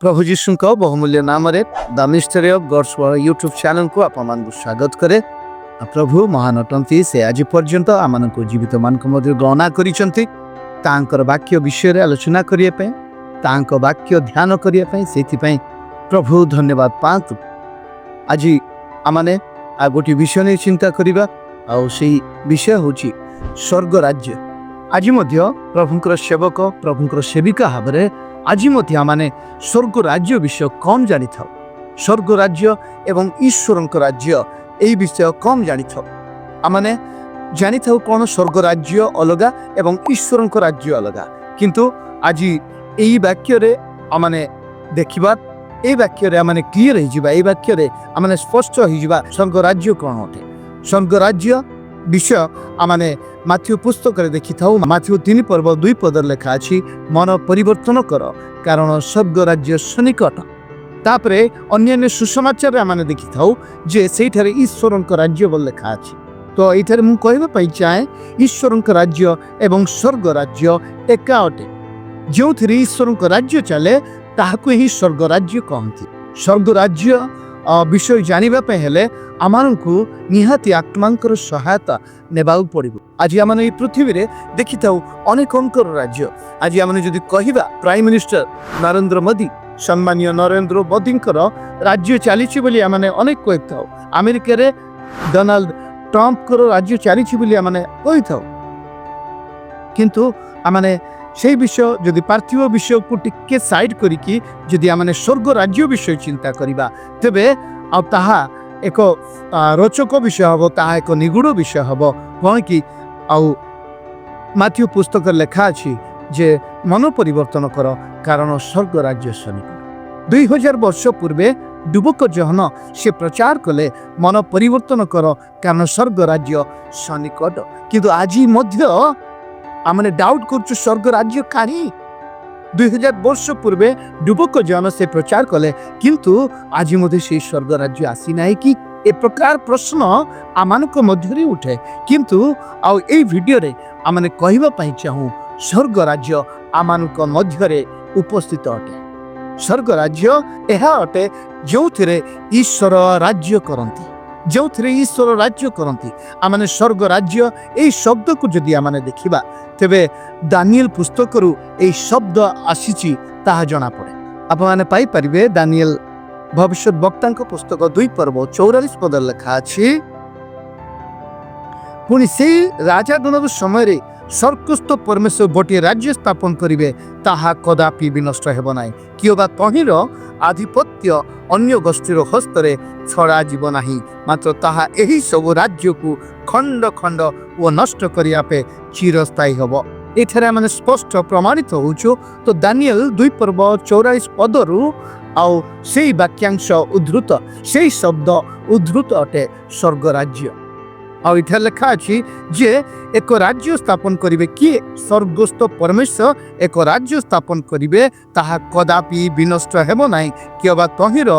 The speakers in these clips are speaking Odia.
ପ୍ରଭୁ ଯୀଶୁଙ୍କ ବହୁମୂଲ୍ୟ ନାମରେ The Mystery of God's YouTube ଚ୍ୟାନେଲକୁ ଆପଣମାନଙ୍କୁ ସ୍ୱାଗତ କରେ। ଆଉ ପ୍ରଭୁ ମହାନ ଅଟନ୍ତି। ସେ ଆଜି ପର୍ଯ୍ୟନ୍ତ ଆମମାନଙ୍କୁ ଜୀବିତମାନଙ୍କ ମଧ୍ୟରେ ଗଣନା କରିଛନ୍ତି ତାଙ୍କର ବାକ୍ୟ ବିଷୟରେ ଆଲୋଚନା କରିବା ପାଇଁ, ତାଙ୍କ ବାକ୍ୟ ଧ୍ୟାନ କରିବା ପାଇଁ। ସେଇଥିପାଇଁ ପ୍ରଭୁ ଧନ୍ୟବାଦ ପାଆନ୍ତୁ। ଆଜି ଆମମାନେ ଆଉ ଗୋଟିଏ ବିଷୟ ନେଇ ଚିନ୍ତା କରିବା, ଆଉ ସେଇ ବିଷୟ ହେଉଛି ସ୍ୱର୍ଗ ରାଜ୍ୟ। ଆଜି ମଧ୍ୟ ପ୍ରଭୁଙ୍କର ସେବକ, ପ୍ରଭୁଙ୍କର ସେବିକା ଭାବରେ ଆଜି ମଧ୍ୟ ଆମମାନେ ସ୍ୱର୍ଗ ରାଜ୍ୟ ବିଷୟ କମ୍ ଜାଣିଥାଉ। ସ୍ୱର୍ଗ ରାଜ୍ୟ ଏବଂ ଈଶ୍ୱରଙ୍କ ରାଜ୍ୟ, ଏହି ବିଷୟ କମ୍ ଜାଣିଥାଉ। ଆମମାନେ ଜାଣିଥାଉ କ'ଣ? ସ୍ୱର୍ଗ ରାଜ୍ୟ ଅଲଗା ଏବଂ ଈଶ୍ୱରଙ୍କ ରାଜ୍ୟ ଅଲଗା। କିନ୍ତୁ ଆଜି ଏଇ ବାକ୍ୟରେ ଆମମାନେ ଦେଖିବା, ଏଇ ବାକ୍ୟରେ ଆମମାନେ କ୍ଲିୟର ହେଇଯିବା, ଏଇ ବାକ୍ୟରେ ଆମମାନେ ସ୍ପଷ୍ଟ ହେଇଯିବା ସ୍ୱର୍ଗ ରାଜ୍ୟ କ'ଣ ଅଟେ। ସ୍ୱର୍ଗ ରାଜ୍ୟ ବିଷୟ ଆମମାନେ ମାଥିଉ ପୁସ୍ତକରେ ଦେଖିଥାଉ। ମାଥିଉ 3 ପର୍ବ 2 ପଦରେ ଲେଖା ଅଛି, "ମନ ପରିବର୍ତ୍ତନ କର, କାରଣ ସ୍ୱର୍ଗ ରାଜ୍ୟ ସନ୍ନିକଟ।" ତାପରେ ଅନ୍ୟାନ୍ୟ ସୁସମାଚାରରେ ଆମେ ଦେଖିଥାଉ ଯେ ସେଇଠାରେ ଈଶ୍ୱରଙ୍କ ରାଜ୍ୟ ବୋଲି ଲେଖା ଅଛି। ତ ଏଇଠାରେ ମୁଁ କହିବା ପାଇଁ ଚାହେଁ, ଈଶ୍ୱରଙ୍କ ରାଜ୍ୟ ଏବଂ ସ୍ୱର୍ଗ ରାଜ୍ୟ ଏକା ଅଟେ। ଯେଉଁଥିରେ ଈଶ୍ୱରଙ୍କ ରାଜ୍ୟ ଚାଲେ, ତାହାକୁ ହିଁ ସ୍ୱର୍ଗ ରାଜ୍ୟ କହନ୍ତି। ସ୍ୱର୍ଗ ରାଜ୍ୟ ବିଷୟ ଜାଣିବା ପାଇଁ ହେଲେ ଆମମାନଙ୍କୁ ନିହାତି ଆତ୍ମାଙ୍କର ସହାୟତା ନେବାକୁ ପଡ଼ିବ। ଆଜି ଆମେ ଏଇ ପୃଥିବୀରେ ଦେଖିଥାଉ ଅନେକଙ୍କର ରାଜ୍ୟ। ଆଜି ଆମେ ଯଦି କହିବା, ପ୍ରାଇମ୍ ମିନିଷ୍ଟର ନରେନ୍ଦ୍ର ମୋଦି, ସମ୍ମାନୀୟ ନରେନ୍ଦ୍ର ମୋଦିଙ୍କର ରାଜ୍ୟ ଚାଲିଛି ବୋଲି ଆମେ ଅନେକ କହିଥାଉ। ଆମେରିକାରେ ଡୋନାଲ୍ଡ ଟ୍ରମ୍ପଙ୍କର ରାଜ୍ୟ ଚାଲିଛି ବୋଲି ଆମେ କହିଥାଉ। କିନ୍ତୁ ଆମମାନେ ସେଇ ବିଷୟ ଯଦି ପାର୍ଥିବ ବିଷୟକୁ ଟିକେ ସାଇଡ୍ କରିକି ଯଦି ଆମେ ସ୍ୱର୍ଗ ରାଜ୍ୟ ବିଷୟ ଚିନ୍ତା କରିବା, ତେବେ ଆଉ ତାହା ଏକ ରୋଚକ ବିଷୟ ହେବ, ତାହା ଏକ ନିଗୂଢ଼ ବିଷୟ ହେବ। କ'ଣ କି ଆଉ ମାଥିଉ ପୁସ୍ତକରେ ଲେଖା ଅଛି ଯେ ମନ ପରିବର୍ତ୍ତନ କର, କାରଣ ସ୍ୱର୍ଗ ରାଜ୍ୟ ସନ୍ନିକଟ। 2000 ବର୍ଷ ପୂର୍ବେ ଡୁବକ ଯୋହନ ସେ ପ୍ରଚାର କଲେ, ମନ ପରିବର୍ତ୍ତନ କର, କାରଣ ସ୍ୱର୍ଗ ରାଜ୍ୟ ସନ୍ନିକଟ। କିନ୍ତୁ ଆଜି ମଧ୍ୟ ଆମେ ଡାଉଟ୍ କରୁଛୁ, ସ୍ୱର୍ଗ ରାଜ୍ୟ କାହିଁ? 2000 ବର୍ଷ ପୂର୍ବେ ଡୁବକ ଯୋହନ ସେ ପ୍ରଚାର କଲେ, କିନ୍ତୁ ଆଜି ମଧ୍ୟ ସେଇ ସ୍ୱର୍ଗ ରାଜ୍ୟ ଆସିନାହିଁ କି? ଏ ପ୍ରକାର ପ୍ରଶ୍ନ ଆମମାନଙ୍କ ମଧ୍ୟରେ ଉଠେ। କିନ୍ତୁ ଆଉ ଏଇ ଭିଡ଼ିଓରେ ଆମେ କହିବା ପାଇଁ ଚାହୁଁ, ସ୍ୱର୍ଗ ରାଜ୍ୟ ଆମମାନଙ୍କ ମଧ୍ୟରେ ଉପସ୍ଥିତ ଅଟେ। ସ୍ୱର୍ଗ ରାଜ୍ୟ ଏହା ଅଟେ ଯେଉଁଥିରେ ଈଶ୍ୱର ରାଜ୍ୟ କରନ୍ତି, ଯେଉଁଥିରେ ଈଶ୍ୱର ରାଜ୍ୟ କରନ୍ତି। ଆମମାନେ ସ୍ୱର୍ଗ ରାଜ୍ୟ ଏଇ ଶବ୍ଦକୁ ଯଦି ଆମମାନେ ଦେଖିବା, ତେବେ ଦାନିଏଲ ପୁସ୍ତକରୁ ଏଇ ଶବ୍ଦ ଆସିଛି ତାହା ଜଣାପଡ଼େ। ଆପଣମାନେ ପାଇପାରିବେ, ଦାନିଏଲ ଭବିଷ୍ୟତ ବକ୍ତାଙ୍କ ପୁସ୍ତକ 2 ପର୍ବ 44 ପଦରେ ଲେଖା ଅଛି, "ପୁଣି ସେଇ ରାଜାଗଣର ସମୟରେ ସ୍ୱର୍ଗସ୍ଥ ପରମେଶ୍ୱର ଗୋଟିଏ ରାଜ୍ୟ ସ୍ଥାପନ କରିବେ, ତାହା କଦାପି ବିନଷ୍ଟ ହେବ ନାହିଁ କିମ୍ବା ତହିଁର ଆଧିପତ୍ୟ ଅନ୍ୟ ଗୋଷ୍ଠୀର ହସ୍ତରେ ଛଡ଼ାଯିବ ନାହିଁ। ମାତ୍ର ତାହା ଏହି ସବୁ ରାଜ୍ୟକୁ ଖଣ୍ଡ ଖଣ୍ଡ ଓ ନଷ୍ଟ କରିବା ପାଇଁ ଚିରସ୍ଥାୟୀ ହେବ।" ଏଠାରେ ଆମେ ସ୍ପଷ୍ଟ ପ୍ରମାଣିତ ହେଉଛୁ। ତ ଦାନିଏଲ 2 ପର୍ବ 44 ପଦରୁ ଆଉ ସେଇ ବାକ୍ୟାଂଶ ଉଦ୍ଧୃତ, ସେଇ ଶବ୍ଦ ଉଦ୍ଧୃତ ଅଟେ, ସ୍ୱର୍ଗ ରାଜ୍ୟ। ଆଉ ଏଠାରେ ଲେଖା ଅଛି ଯେ ଏକ ରାଜ୍ୟ ସ୍ଥାପନ କରିବେ। କିଏ? ସ୍ୱର୍ଗସ୍ଥ ପରମେଶ୍ୱର ଏକ ରାଜ୍ୟ ସ୍ଥାପନ କରିବେ, ତାହା କଦାପି ବିନଷ୍ଟ ହେବ ନାହିଁ କିମ୍ବା ତହିଁର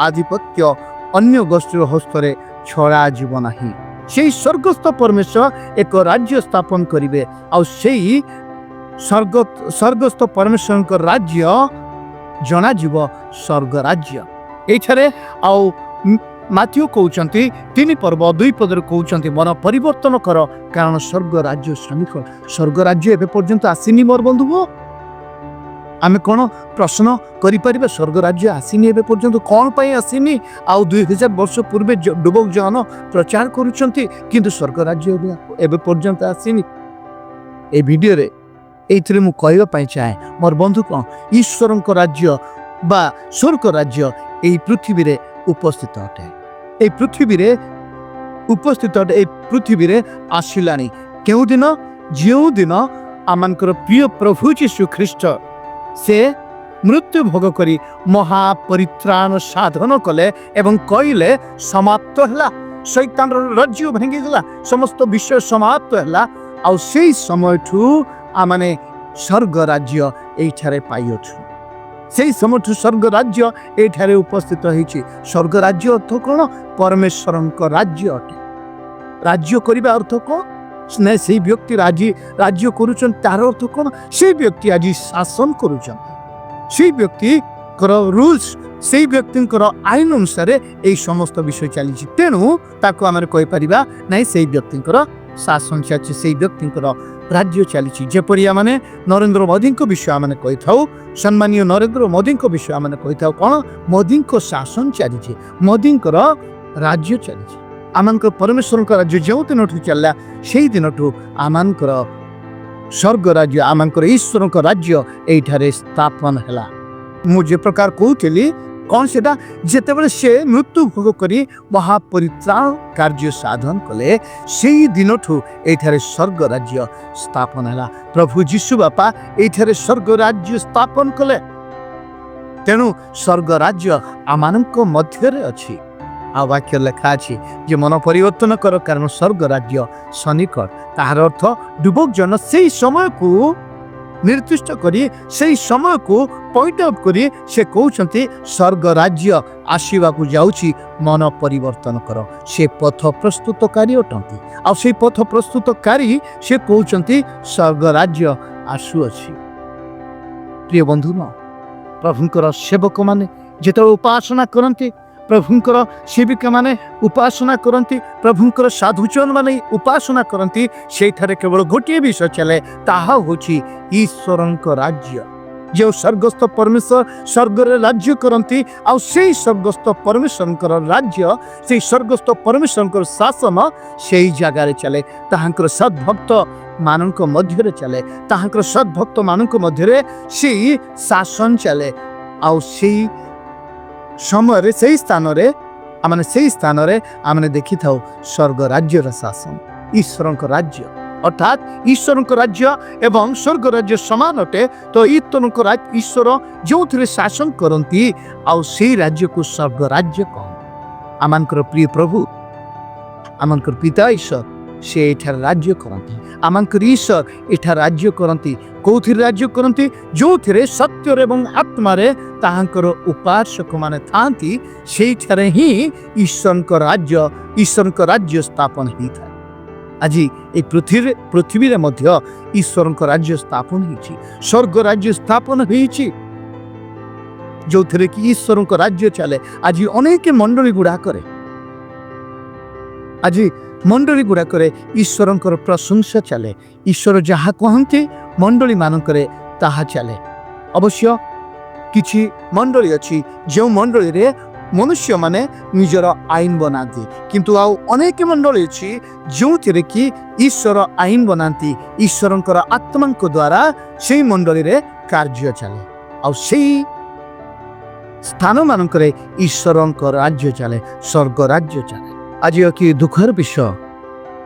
ଆଧିପତ୍ୟ ଅନ୍ୟ ଗୋଷ୍ଠୀର ହସ୍ତରେ ଛଡ଼ାଯିବ ନାହିଁ। ସେଇ ସ୍ୱର୍ଗସ୍ଥ ପରମେଶ୍ୱର ଏକ ରାଜ୍ୟ ସ୍ଥାପନ କରିବେ। ଆଉ ସେଇ ସ୍ୱର୍ଗସ୍ଥ ପରମେଶ୍ୱରଙ୍କ ରାଜ୍ୟ ଜଣାଯିବ ସ୍ୱର୍ଗ ରାଜ୍ୟ। ଏଇଠାରେ ଆଉ ମାଥିଉ କହୁଛନ୍ତି, 3 ପର୍ବ 2 ପଦରେ କହୁଛନ୍ତି, ମନ ପରିବର୍ତ୍ତନ କର, କାରଣ ସ୍ୱର୍ଗ ରାଜ୍ୟ ସନ୍ନିକଟ। ସ୍ୱର୍ଗ ରାଜ୍ୟ ଏବେ ପର୍ଯ୍ୟନ୍ତ ଆସିନି ମୋର ବନ୍ଧୁ। ଆମେ କ'ଣ ପ୍ରଶ୍ନ କରିପାରିବା, ସ୍ୱର୍ଗ ରାଜ୍ୟ ଆସିନି ଏବେ ପର୍ଯ୍ୟନ୍ତ, କ'ଣ ପାଇଁ ଆସିନି? ଆଉ 2000 ବର୍ଷ ପୂର୍ବେ ଡୁବକ ଯୋହନ ପ୍ରଚାର କରୁଛନ୍ତି, କିନ୍ତୁ ସ୍ୱର୍ଗ ରାଜ୍ୟ ଏବେ ପର୍ଯ୍ୟନ୍ତ ଆସିନି। ଏ ଭିଡ଼ିଓରେ ଏଇଥିରେ ମୁଁ କହିବା ପାଇଁ ଚାହେଁ ମୋର ବନ୍ଧୁ, କ'ଣ ଈଶ୍ୱରଙ୍କ ରାଜ୍ୟ ବା ସ୍ୱର୍ଗ ରାଜ୍ୟ ଏଇ ପୃଥିବୀରେ ଉପସ୍ଥିତ ଅଟେ। ଏଇ ପୃଥିବୀରେ ଉପସ୍ଥିତ ଅଟେ, ଏଇ ପୃଥିବୀରେ ଆସିଲାଣି। କେଉଁଦିନ? ଯେଉଁଦିନ ଆମମାନଙ୍କର ପ୍ରିୟ ପ୍ରଭୁ ଯୀଶୁ ଖ୍ରୀଷ୍ଟ ସେ ମୃତ୍ୟୁ ଭୋଗ କରି ମହାପରିତ୍ରାଣ ସାଧନ କଲେ ଏବଂ କହିଲେ, ସମାପ୍ତ ହେଲା। ଶୈତାନର ରାଜ୍ୟ ଭାଙ୍ଗିଗଲା, ସମସ୍ତ ବିଷୟ ସମାପ୍ତ ହେଲା। ଆଉ ସେଇ ସମୟଠୁ ଆମମାନେ ସ୍ୱର୍ଗ ରାଜ୍ୟ ଏଇଠାରେ ପାଇଅଛୁ। ସେଇ ସମୟଠୁ ସ୍ୱର୍ଗ ରାଜ୍ୟ ଏଇଠାରେ ଉପସ୍ଥିତ ହେଇଛି। ସ୍ୱର୍ଗ ରାଜ୍ୟ ଅର୍ଥ କ'ଣ? ପରମେଶ୍ୱରଙ୍କ ରାଜ୍ୟ ଅଟେ। ରାଜ୍ୟ କରିବା ଅର୍ଥ କ'ଣ? ନା, ସେଇ ବ୍ୟକ୍ତି ରାଜି ରାଜ୍ୟ କରୁଛନ୍ତି, ତାର ଅର୍ଥ କ'ଣ? ସେଇ ବ୍ୟକ୍ତି ଆଜି ଶାସନ କରୁଛନ୍ତି, ସେଇ ବ୍ୟକ୍ତି ରୁଲ୍ସ, ସେଇ ବ୍ୟକ୍ତିଙ୍କର ଆଇନ ଅନୁସାରେ ଏଇ ସମସ୍ତ ବିଷୟ ଚାଲିଛି। ତେଣୁ ତାକୁ ଆମେ କହିପାରିବା ନାହିଁ, ସେଇ ବ୍ୟକ୍ତିଙ୍କର ଶାସନ ଚାଲିଛି, ସେଇ ବ୍ୟକ୍ତିଙ୍କର ରାଜ୍ୟ ଚାଲିଛି। ଯେପରି ଆମେ ନରେନ୍ଦ୍ର ମୋଦିଙ୍କ ବିଷୟ ଆମେ କହିଥାଉ, ସମ୍ମାନୀୟ ନରେନ୍ଦ୍ର ମୋଦିଙ୍କ ବିଷୟ ଆମେ କହିଥାଉ କ'ଣ? ମୋଦିଙ୍କ ଶାସନ ଚାଲିଛି, ମୋଦିଙ୍କର ରାଜ୍ୟ ଚାଲିଛି। ଆମମାନଙ୍କର ପରମେଶ୍ୱରଙ୍କ ରାଜ୍ୟ ଯେଉଁ ଦିନଠୁ ଚାଲିଲା, ସେଇ ଦିନଠୁ ଆମମାନଙ୍କର ସ୍ୱର୍ଗ ରାଜ୍ୟ, ଆମମାନଙ୍କର ଈଶ୍ୱରଙ୍କ ରାଜ୍ୟ ଏଇଠାରେ ସ୍ଥାପନ ହେଲା। ମୁଁ ଯେ ପ୍ରକାର କହୁଥିଲି କ'ଣ ସେଟା, ଯେତେବେଳେ ସେ ମୃତ୍ୟୁ ଭୋଗ କରି ମହାପରିତ୍ରାଣ କାର୍ଯ୍ୟ ସାଧନ କଲେ, ସେଇ ଦିନଠୁ ଏଇଠାରେ ସ୍ୱର୍ଗ ରାଜ୍ୟ ସ୍ଥାପନ ହେଲା। ପ୍ରଭୁ ଯୀଶୁ ବାପା ଏଇଠାରେ ସ୍ୱର୍ଗ ରାଜ୍ୟ ସ୍ଥାପନ କଲେ। ତେଣୁ ସ୍ୱର୍ଗ ରାଜ୍ୟ ଆମମାନଙ୍କ ମଧ୍ୟରେ ଅଛି। ଆଉ ବାକ୍ୟ ଲେଖା ଅଛି ଯେ ମନ ପରିବର୍ତ୍ତନ କର, କାରଣ ସ୍ୱର୍ଗ ରାଜ୍ୟ ସନ୍ନିକଟ। ତାହାର ଅର୍ଥ ଡୁବୋକ ଜନ ସେଇ ସମୟକୁ ନିର୍ଦ୍ଦିଷ୍ଟ କରି, ସେଇ ସମୟକୁ ପଏଣ୍ଟ ଆଉଟ୍ କରି ସେ କହୁଛନ୍ତି, ସ୍ୱର୍ଗ ରାଜ୍ୟ ଆସିବାକୁ ଯାଉଛି, ମନ ପରିବର୍ତ୍ତନ କର। ସେ ପଥ ପ୍ରସ୍ତୁତକାରୀ ଅଟନ୍ତି। ଆଉ ସେଇ ପଥ ପ୍ରସ୍ତୁତକାରୀ ସେ କହୁଛନ୍ତି, ସ୍ୱର୍ଗ ରାଜ୍ୟ ଆସୁଅଛି। ପ୍ରିୟ ବନ୍ଧୁ, ପ୍ରଭୁଙ୍କର ସେବକମାନେ ଯେତେବେଳେ ଉପାସନା କରନ୍ତି, ପ୍ରଭୁଙ୍କର ସେବିକାମାନେ ଉପାସନା କରନ୍ତି, ପ୍ରଭୁଙ୍କର ସାଧୁଜନମାନେ ଉପାସନା କରନ୍ତି, ସେଇଠାରେ କେବଳ ଗୋଟିଏ ବିଷୟ ଚାଲେ, ତାହା ହେଉଛି ଈଶ୍ୱରଙ୍କ ରାଜ୍ୟ। ଯେଉଁ ସ୍ୱର୍ଗସ୍ଥ ପରମେଶ୍ୱର ସ୍ୱର୍ଗରେ ରାଜ୍ୟ କରନ୍ତି, ଆଉ ସେଇ ସ୍ୱର୍ଗସ୍ଥ ପରମେଶ୍ୱରଙ୍କର ରାଜ୍ୟ, ସେଇ ସ୍ୱର୍ଗସ୍ଥ ପରମେଶ୍ୱରଙ୍କର ଶାସନ ସେଇ ଜାଗାରେ ଚାଲେ, ତାହାଙ୍କର ସଦ୍ଭକ୍ତ ମାନଙ୍କ ମଧ୍ୟରେ ଚାଲେ। ତାହାଙ୍କର ସଦ୍ଭକ୍ତ ମାନଙ୍କ ମଧ୍ୟରେ ସେଇ ଶାସନ ଚାଲେ। ଆଉ ସେଇ ସମୟରେ ସେଇ ସ୍ଥାନରେ ଆମେ ଦେଖିଥାଉ ସ୍ୱର୍ଗ ରାଜ୍ୟର ଶାସନ, ଈଶ୍ୱରଙ୍କ ରାଜ୍ୟ। ଅର୍ଥାତ୍ ଈଶ୍ୱରଙ୍କ ରାଜ୍ୟ ଏବଂ ସ୍ୱର୍ଗ ରାଜ୍ୟ ସମାନ ଅଟେ। ତ ଈଶ୍ୱର ଯେଉଁଥିରେ ଶାସନ କରନ୍ତି, ଆଉ ସେଇ ରାଜ୍ୟକୁ ସ୍ୱର୍ଗ ରାଜ୍ୟ କହନ୍ତି। ଆମମାନଙ୍କର ପ୍ରିୟ ପ୍ରଭୁ, ଆମମାନଙ୍କର ପିତା ଈଶ୍ୱର, ସେ ଏଠାରେ ରାଜ୍ୟ କରନ୍ତି। ଆମମାନଙ୍କର ଈଶ୍ୱର ଏଠାରେ ରାଜ୍ୟ କରନ୍ତି। କେଉଁଥିରେ ରାଜ୍ୟ କରନ୍ତି? ଯେଉଁଥିରେ ସତ୍ୟରେ ଏବଂ ଆତ୍ମାରେ ତାହାଙ୍କର ଉପାସକମାନେ ଥାଆନ୍ତି, ସେଇଠାରେ ହିଁ ଈଶ୍ୱରଙ୍କ ରାଜ୍ୟ ସ୍ଥାପନ ହେଇଥାଏ। ଆଜି ଏଇ ପୃଥିବୀରେ ମଧ୍ୟ ଈଶ୍ୱରଙ୍କ ରାଜ୍ୟ ସ୍ଥାପନ ହେଇଛି, ସ୍ୱର୍ଗ ରାଜ୍ୟ ସ୍ଥାପନ ହେଇଛି, ଯେଉଁଥିରେ କି ଈଶ୍ୱରଙ୍କ ରାଜ୍ୟ ଚାଲେ। ଆଜି ମଣ୍ଡଳୀ ଗୁଡ଼ାକରେ ଈଶ୍ୱରଙ୍କର ପ୍ରଶଂସା ଚାଲେ। ଈଶ୍ୱର ଯାହା କହନ୍ତି, ମଣ୍ଡଳୀମାନଙ୍କରେ ତାହା ଚାଲେ। ଅବଶ୍ୟ କିଛି ମଣ୍ଡଳୀ ଅଛି, ଯେଉଁ ମଣ୍ଡଳୀରେ ମନୁଷ୍ୟମାନେ ନିଜର ଆଇନ ବନାନ୍ତି। କିନ୍ତୁ ଆଉ ଅନେକ ମଣ୍ଡଳୀ ଅଛି, ଯେଉଁଥିରେ କି ଈଶ୍ୱର ଆଇନ ବନାନ୍ତି। ଈଶ୍ୱରଙ୍କର ଆତ୍ମାଙ୍କ ଦ୍ୱାରା ସେଇ ମଣ୍ଡଳୀରେ କାର୍ଯ୍ୟ ଚାଲେ। ଆଉ ସେଇ ସ୍ଥାନମାନଙ୍କରେ ଈଶ୍ୱରଙ୍କ ରାଜ୍ୟ ଚାଲେ, ସ୍ୱର୍ଗ ରାଜ୍ୟ ଚାଲେ। ଆଜି କି ଦୁଃଖର ବିଷୟ,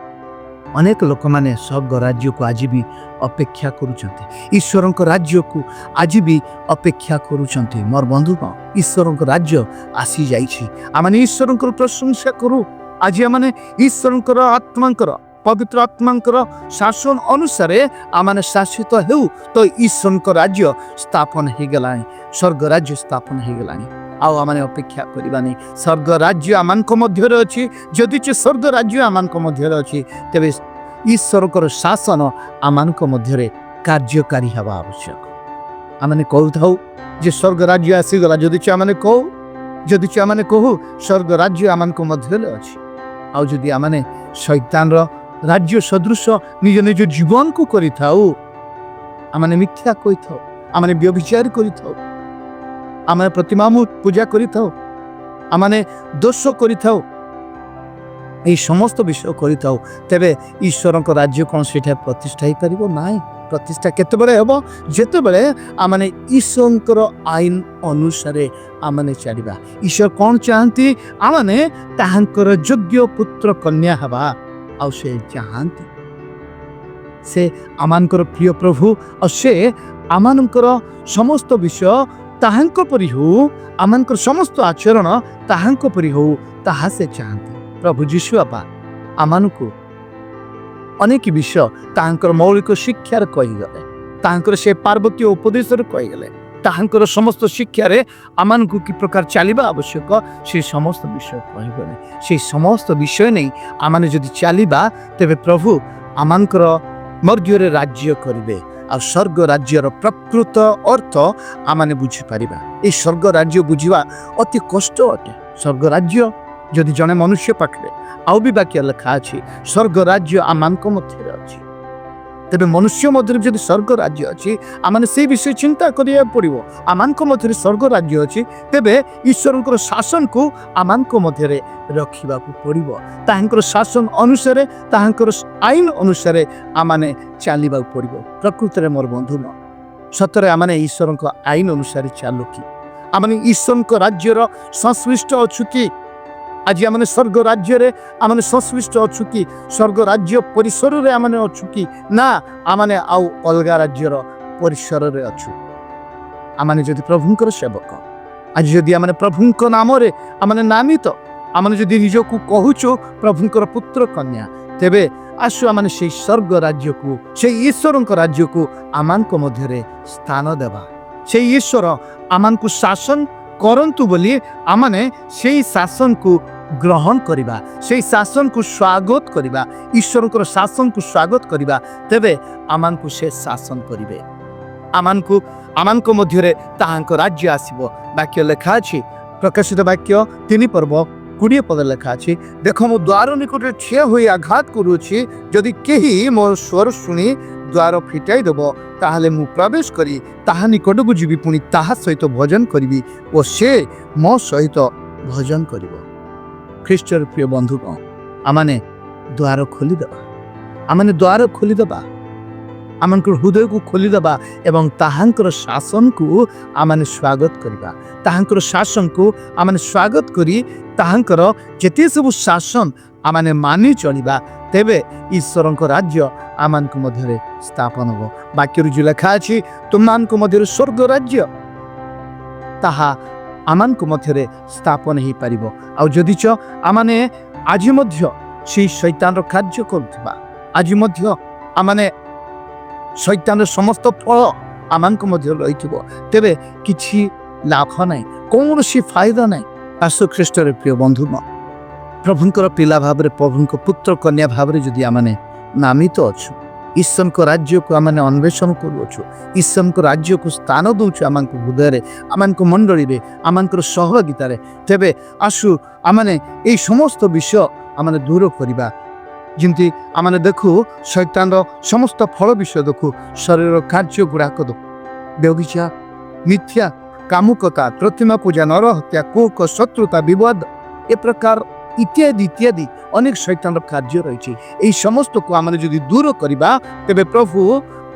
ଅନେକ ଲୋକମାନେ ସ୍ୱର୍ଗ ରାଜ୍ୟକୁ ଆଜି ବି ଅପେକ୍ଷା କରୁଛନ୍ତି, ଈଶ୍ୱରଙ୍କ ରାଜ୍ୟକୁ ଆଜି ବି ଅପେକ୍ଷା କରୁଛନ୍ତି। ମୋର ବନ୍ଧୁଗଣ, ଈଶ୍ୱରଙ୍କ ରାଜ୍ୟ ଆସିଯାଇଛି। ଆମେ ଈଶ୍ୱରଙ୍କର ପ୍ରଶଂସା କରୁ। ଆଜି ଆମେ ଈଶ୍ୱରଙ୍କର ଆତ୍ମାଙ୍କର, ପବିତ୍ର ଆତ୍ମାଙ୍କର ଶାସନ ଅନୁସାରେ ଆମମାନେ ଶାସିତ ହେଉ, ତ ଈଶ୍ୱରଙ୍କ ରାଜ୍ୟ ସ୍ଥାପନ ହେଇଗଲାଣି, ସ୍ୱର୍ଗ ରାଜ୍ୟ ସ୍ଥାପନ ହେଇଗଲାଣି। ଆଉ ଆମେ ଅପେକ୍ଷା କରିବାନି। ସ୍ୱର୍ଗ ରାଜ୍ୟ ଆମମାନଙ୍କ ମଧ୍ୟରେ ଅଛି। ଯଦି ଯେ ସ୍ୱର୍ଗ ରାଜ୍ୟ ଆମମାନଙ୍କ ମଧ୍ୟରେ ଅଛି, ତେବେ ଈଶ୍ୱରଙ୍କର ଶାସନ ଆମମାନଙ୍କ ମଧ୍ୟରେ କାର୍ଯ୍ୟକାରୀ ହେବା ଆବଶ୍ୟକ। ଆମେ କହୁଥାଉ ଯେ ସ୍ୱର୍ଗ ରାଜ୍ୟ ଆସିଗଲା। ଯଦି ଆମେ କହୁ ସ୍ୱର୍ଗ ରାଜ୍ୟ ଆମମାନଙ୍କ ମଧ୍ୟରେ ଅଛି, ଆଉ ଯଦି ଆମେ ଶୈତାନର ରାଜ୍ୟ ସଦୃଶ ନିଜ ନିଜ ଜୀବନକୁ କରିଥାଉ, ଆମେ ମିଥ୍ୟା କହିଥାଉ, ଆମେ ବ୍ୟଭିଚାର କରିଥାଉ, ଆମେ ପ୍ରତିମା ପୂଜା କରିଥାଉ, ଆମେ ଦୋଷ କରିଥାଉ, ଏହି ସମସ୍ତ ବିଷୟ କରିଥାଉ, ତେବେ ଈଶ୍ୱରଙ୍କ ରାଜ୍ୟ କ'ଣ ସେଇଟା ପ୍ରତିଷ୍ଠା ହେଇପାରିବ ନାହିଁ। ପ୍ରତିଷ୍ଠା କେତେବେଳେ ହେବ? ଯେତେବେଳେ ଆମେ ଈଶ୍ୱରଙ୍କର ଆଇନ ଅନୁସାରେ ଆମେ ଚାଲିବା। ଈଶ୍ୱର କ'ଣ ଚାହାନ୍ତି? ଆମେ ତାହାଙ୍କର ଯୋଗ୍ୟ ପୁତ୍ର କନ୍ୟା ହେବା। ଆଉ ସେ ଚାହାନ୍ତି, ସେ ଆମମାନଙ୍କର ପ୍ରିୟ ପ୍ରଭୁ, ଆଉ ସେ ଆମମାନଙ୍କର ସମସ୍ତ ବିଷୟ ତାହାଙ୍କ ପରି ହଉ, ଆମମାନଙ୍କର ସମସ୍ତ ଆଚରଣ ତାହାଙ୍କ ପରି ହଉ, ତାହା ସେ ଚାହାନ୍ତି। ପ୍ରଭୁ ଯୀଶୁ ବାପା ଆମମାନଙ୍କୁ ଅନେକ ବିଷୟ ତାହାଙ୍କର ମୌଳିକ ଶିକ୍ଷାରେ କହିଗଲେ, ତାହାଙ୍କର ସେ ପାର୍ବତ୍ୟ ଉପଦେଶରେ କହିଗଲେ, ତାହାଙ୍କର ସମସ୍ତ ଶିକ୍ଷାରେ ଆମମାନଙ୍କୁ କି ପ୍ରକାର ଚାଲିବା ଆବଶ୍ୟକ, ସେ ସମସ୍ତ ବିଷୟ କହିଗଲେ। ସେଇ ସମସ୍ତ ବିଷୟ ନେଇ ଆମମାନେ ଯଦି ଚାଲିବା, ତେବେ ପ୍ରଭୁ ଆମମାନଙ୍କର ମଧ୍ୟରେ ରାଜ୍ୟ କରିବେ। ଆଉ ସ୍ୱର୍ଗ ରାଜ୍ୟର ପ୍ରକୃତ ଅର୍ଥ ଆମମାନେ ବୁଝିପାରିବା। ଏହି ସ୍ୱର୍ଗ ରାଜ୍ୟ ବୁଝିବା ଅତି କଷ୍ଟ ଅଟେ। ସ୍ୱର୍ଗ ରାଜ୍ୟ ଯଦି ଜଣେ ମନୁଷ୍ୟ ପାଖରେ, ଆଉ ବି ବାକ୍ୟ ଲେଖା ଅଛି, ସ୍ୱର୍ଗ ରାଜ୍ୟ ଆମମାନଙ୍କ ମଧ୍ୟରେ ଅଛି। ତେବେ ମନୁଷ୍ୟ ମଧ୍ୟରେ ଯଦି ସ୍ୱର୍ଗ ରାଜ୍ୟ ଅଛି, ଆମମାନେ ସେଇ ବିଷୟ ଚିନ୍ତା କରିବାକୁ ପଡ଼ିବ। ଆମମାନଙ୍କ ମଧ୍ୟରେ ସ୍ୱର୍ଗ ରାଜ୍ୟ ଅଛି, ତେବେ ଈଶ୍ୱରଙ୍କର ଶାସନକୁ ଆମମାନଙ୍କ ମଧ୍ୟରେ ରଖିବାକୁ ପଡ଼ିବ। ତାହାଙ୍କର ଶାସନ ଅନୁସାରେ, ତାହାଙ୍କର ଆଇନ ଅନୁସାରେ ଆମମାନେ ଚାଲିବାକୁ ପଡ଼ିବ। ପ୍ରକୃତରେ ମୋର ବନ୍ଧୁ, ସତରେ ଆମମାନେ ଈଶ୍ୱରଙ୍କ ଆଇନ ଅନୁସାରେ ଚାଲୁ କି? ଆମମାନେ ଈଶ୍ୱରଙ୍କ ରାଜ୍ୟର ସଂଶ୍ଳିଷ୍ଟ ଅଛୁ କି? ଆଜି ଆମେ ସ୍ୱର୍ଗ ରାଜ୍ୟରେ ଆମେ ସଂଶ୍ଳିଷ୍ଟ ଅଛୁ କି? ସ୍ୱର୍ଗ ରାଜ୍ୟ ପରିସରରେ ଆମେ ଅଛୁ କି ନା ଆମେ ଆଉ ଅଲଗା ରାଜ୍ୟର ପରିସରରେ ଅଛୁ? ଆମମାନେ ଯଦି ପ୍ରଭୁଙ୍କର ସେବକ, ଆଜି ଯଦି ଆମେ ପ୍ରଭୁଙ୍କ ନାମରେ ଆମେ ନାମିତ, ଆମେ ଯଦି ନିଜକୁ କହୁଛୁ ପ୍ରଭୁଙ୍କର ପୁତ୍ର କନ୍ୟା, ତେବେ ଆସୁ ଆମେ ସେଇ ସ୍ୱର୍ଗ ରାଜ୍ୟକୁ, ସେଇ ଈଶ୍ୱରଙ୍କ ରାଜ୍ୟକୁ ଆମମାନଙ୍କ ମଧ୍ୟରେ ସ୍ଥାନ ଦେବା। ସେଇ ଈଶ୍ୱର ଆମମାନଙ୍କୁ ଶାସନ କରନ୍ତୁ ବୋଲି ଆମମାନେ ସେଇ ଶାସନକୁ ଗ୍ରହଣ କରିବା, ସେଇ ଶାସନକୁ ସ୍ୱାଗତ କରିବା, ଈଶ୍ୱରଙ୍କର ଶାସନକୁ ସ୍ୱାଗତ କରିବା। ତେବେ ଆମମାନଙ୍କୁ ସେ ଶାସନ କରିବେ, ଆମମାନଙ୍କ ମଧ୍ୟରେ ତାହାଙ୍କ ରାଜ୍ୟ ଆସିବ। ବାକ୍ୟ ଲେଖା ଅଛି, ପ୍ରକାଶିତ ବାକ୍ୟ 3 ପର୍ବ 20 ପଦ ଲେଖା ଅଛି, "ଦେଖ, ମୁଁ ଦ୍ୱାର ନିକଟରେ ଠିଆ ହୋଇ ଆଘାତ କରୁଅଛି। ଯଦି କେହି ମୋ ସ୍ୱର ଶୁଣି ଦ୍ୱାର ଫିଟାଇ ଦେବ, ତାହେଲେ ମୁଁ ପ୍ରବେଶ କରି ତାହା ନିକଟକୁ ଯିବି, ପୁଣି ତାହା ସହିତ ଭୋଜନ କରିବି ଓ ସେ ମୋ ସହିତ ଭୋଜନ କରିବ।" ଖ୍ରୀଷ୍ଟର ପ୍ରିୟ ବନ୍ଧୁଗଣ, ଆମମାନେ ଦ୍ୱାର ଖୋଲିଦେବା। ଆମମାନେ ଦ୍ୱାର ଖୋଲିଦେବା, ଆମଙ୍କର ହୃଦୟକୁ ଖୋଲିଦେବା ଏବଂ ତାହାଙ୍କର ଶାସନକୁ ଆମମାନେ ସ୍ୱାଗତ କରିବା। ତାହାଙ୍କର ଶାସନକୁ ଆମମାନେ ସ୍ୱାଗତ କରି ତାହାଙ୍କର ଯେତେ ସବୁ ଶାସନ ଆମମାନେ ମାନି ଚଳିବା, ତେବେ ଈଶ୍ୱରଙ୍କ ରାଜ୍ୟ ଆମମାନଙ୍କ ମଧ୍ୟରେ ସ୍ଥାପନ ହେବ। ବାକ୍ୟରୁ ଯେଉଁ ଲେଖା ଅଛି, ତୁମମାନଙ୍କ ମଧ୍ୟରେ ସ୍ୱର୍ଗ ରାଜ୍ୟ, ତାହା ଆମମାନଙ୍କ ମଧ୍ୟରେ ସ୍ଥାପନ ହେଇପାରିବ। ଆଉ ଯଦିଚ ଆମମାନେ ଆଜି ମଧ୍ୟ ସେଇ ଶୈତାନର କାର୍ଯ୍ୟ କରୁଥିବା, ଆଜି ମଧ୍ୟ ଆମମାନେ ଶୈତାନର ସମସ୍ତ ଫଳ ଆମମାନଙ୍କ ମଧ୍ୟରେ ରହିଥିବ, ତେବେ କିଛି ଲାଭ ନାହିଁ, କୌଣସି ଫାଇଦା ନାହିଁ। ଆସୁ ଖ୍ରୀଷ୍ଟରେ ପ୍ରିୟ ବନ୍ଧୁଗଣ, ପ୍ରଭୁଙ୍କର ପିଲା ଭାବରେ, ପ୍ରଭୁଙ୍କ ପୁତ୍ର କନ୍ୟା ଭାବରେ ଯଦି ଆମମାନେ ନାମିତ ଅଛୁ, ଈଶ୍ୱରଙ୍କ ରାଜ୍ୟକୁ ଆମମାନେ ଅନ୍ୱେଷଣ କରୁଅଛୁ, ଈଶ୍ୱରଙ୍କ ରାଜ୍ୟକୁ ସ୍ଥାନ ଦେଉଛୁ ଆମମାନଙ୍କ ହୃଦୟରେ, ଆମମାନଙ୍କ ମଣ୍ଡଳୀରେ, ଆମମାନଙ୍କର ସହଭାଗିତାରେ, ତେବେ ଆସୁ ଆମମାନେ ଏଇ ସମସ୍ତ ବିଷୟ ଆମମାନେ ଦୂର କରିବା। ଯେମିତି ଆମମାନେ ଦେଖୁ, ଶୈତାନର ସମସ୍ତ ଫଳ ବିଷୟ ଦେଖୁ, ଶରୀରର କାର୍ଯ୍ୟ ଗୁଡ଼ାକ ଦେଖୁ, ବ୍ୟଭିଚାର, ମିଥ୍ୟା, କାମୁକତା, ପ୍ରତିମା ପୂଜା, ନରହତ୍ୟା, କୋପ, ଶତ୍ରୁତା, ବିବାଦ, ଏ ପ୍ରକାର ଇତ୍ୟାଦି ଇତ୍ୟାଦି ଅନେକ ଶୈତାନର କାର୍ଯ୍ୟ ରହିଛି। ଏହି ସମସ୍ତକୁ ଆମେ ଯଦି ଦୂର କରିବା, ତେବେ ପ୍ରଭୁ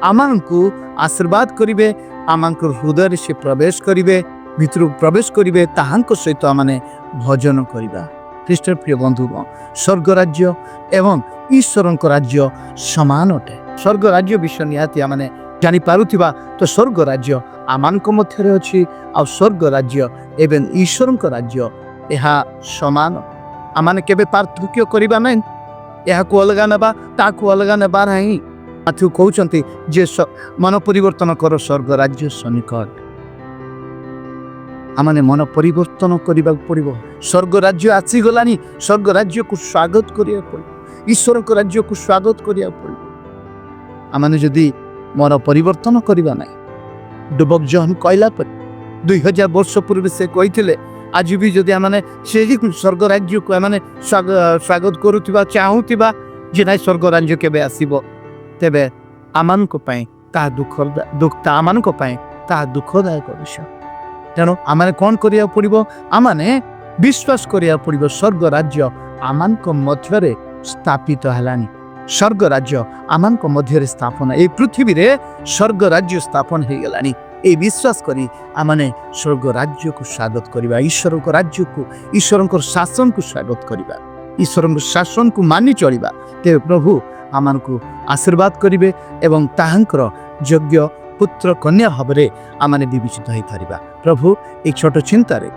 ଆମମାନଙ୍କୁ ଆଶୀର୍ବାଦ କରିବେ। ଆମଙ୍କର ହୃଦୟରେ ସେ ପ୍ରବେଶ କରିବେ, ଭିତରକୁ ପ୍ରବେଶ କରିବେ, ତାହାଙ୍କ ସହିତ ଆମେ ଭୋଜନ କରିବା। ଖ୍ରୀଷ୍ଟର ପ୍ରିୟ ବନ୍ଧୁଗଣ, ସ୍ୱର୍ଗ ରାଜ୍ୟ ଏବଂ ଈଶ୍ୱରଙ୍କ ରାଜ୍ୟ ସମାନ ଅଟେ। ସ୍ୱର୍ଗ ରାଜ୍ୟ ବିଷୟ ନିହାତି ଆମେ ଜାଣିପାରୁଥିବା ତ, ସ୍ୱର୍ଗ ରାଜ୍ୟ ଆମମାନଙ୍କ ମଧ୍ୟରେ ଅଛି ଆଉ ସ୍ୱର୍ଗ ରାଜ୍ୟ ଏବଂ ଈଶ୍ୱରଙ୍କ ରାଜ୍ୟ ଏହା ସମାନ। ଆମମାନେ କେବେ ପାର୍ଥକ୍ୟ କରିବା ନାହିଁ, ଏହାକୁ ଅଲଗା ନେବା, ତାହାକୁ ଅଲଗା ନେବା ନାହିଁ। ମାଥ୍ୟୁ କହୁଛନ୍ତି ଯେ ମନ ପରିବର୍ତ୍ତନ କର, ସ୍ୱର୍ଗ ରାଜ୍ୟ ସନ୍ନିକଟ। ଆମମାନେ ମନ ପରିବର୍ତ୍ତନ କରିବାକୁ ପଡ଼ିବ। ସ୍ୱର୍ଗ ରାଜ୍ୟ ଆସିଗଲାଣି, ସ୍ୱର୍ଗ ରାଜ୍ୟକୁ ସ୍ୱାଗତ କରିବାକୁ ପଡ଼ିବ, ଈଶ୍ୱରଙ୍କ ରାଜ୍ୟକୁ ସ୍ୱାଗତ କରିବାକୁ ପଡ଼ିବ। ଆମମାନେ ଯଦି ମନ ପରିବର୍ତ୍ତନ କରିବା ନାହିଁ, ଡୁବକ ଜହନ କହିଲା ପରେ 2000 ବର୍ଷ ପୂର୍ବେ ସେ କହିଥିଲେ, ଆଜି ବି ଯଦି ଆମମାନେ ସେହି ସ୍ୱର୍ଗ ରାଜ୍ୟକୁ ଆମେ ସ୍ୱାଗତ କରୁଥିବା, ଚାହୁଁଥିବା ଯେ ନାଇଁ, ସ୍ୱର୍ଗ ରାଜ୍ୟ କେବେ ଆସିବ, ତେବେ ଆମମାନଙ୍କ ପାଇଁ ତାହା ଦୁଃଖ, ଆମମାନଙ୍କ ପାଇଁ ତାହା ଦୁଃଖଦାୟକ ବିଷୟ। ତେଣୁ ଆମମାନେ କ'ଣ କରିବାକୁ ପଡ଼ିବ? ଆମମାନେ ବିଶ୍ୱାସ କରିବାକୁ ପଡ଼ିବ, ସ୍ୱର୍ଗ ରାଜ୍ୟ ଆମମାନଙ୍କ ମଧ୍ୟରେ ସ୍ଥାପିତ ହେଲାଣି। ସ୍ୱର୍ଗ ରାଜ୍ୟ ଆମମାନଙ୍କ ମଧ୍ୟରେ ସ୍ଥାପନ, ଏଇ ପୃଥିବୀରେ ସ୍ୱର୍ଗ ରାଜ୍ୟ ସ୍ଥାପନ ହେଇଗଲାଣି। ଏଇ ବିଶ୍ୱାସ କରି ଆମମାନେ ସ୍ୱର୍ଗ ରାଜ୍ୟକୁ ସ୍ୱାଗତ କରିବା, ଈଶ୍ୱରଙ୍କ ରାଜ୍ୟକୁ, ଈଶ୍ୱରଙ୍କ ଶାସନକୁ ସ୍ୱାଗତ କରିବା, ଈଶ୍ୱରଙ୍କ ଶାସନକୁ ମାନି ଚଳିବା, ତେବେ ପ୍ରଭୁ ଆମମାନଙ୍କୁ ଆଶୀର୍ବାଦ କରିବେ ଏବଂ ତାହାଙ୍କର ଯୋଗ୍ୟ ପୁତ୍ର କନ୍ୟା ଭାବରେ ଆମମାନେ ବିବେଚିତ ହୋଇପାରିବା। ପ୍ରଭୁ ଏଇ ଛୋଟ ଚିନ୍ତାରେ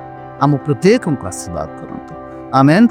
ଆମ ପ୍ରତ୍ୟେକଙ୍କୁ ଆଶୀର୍ବାଦ କରନ୍ତୁ। ଆମେନ୍।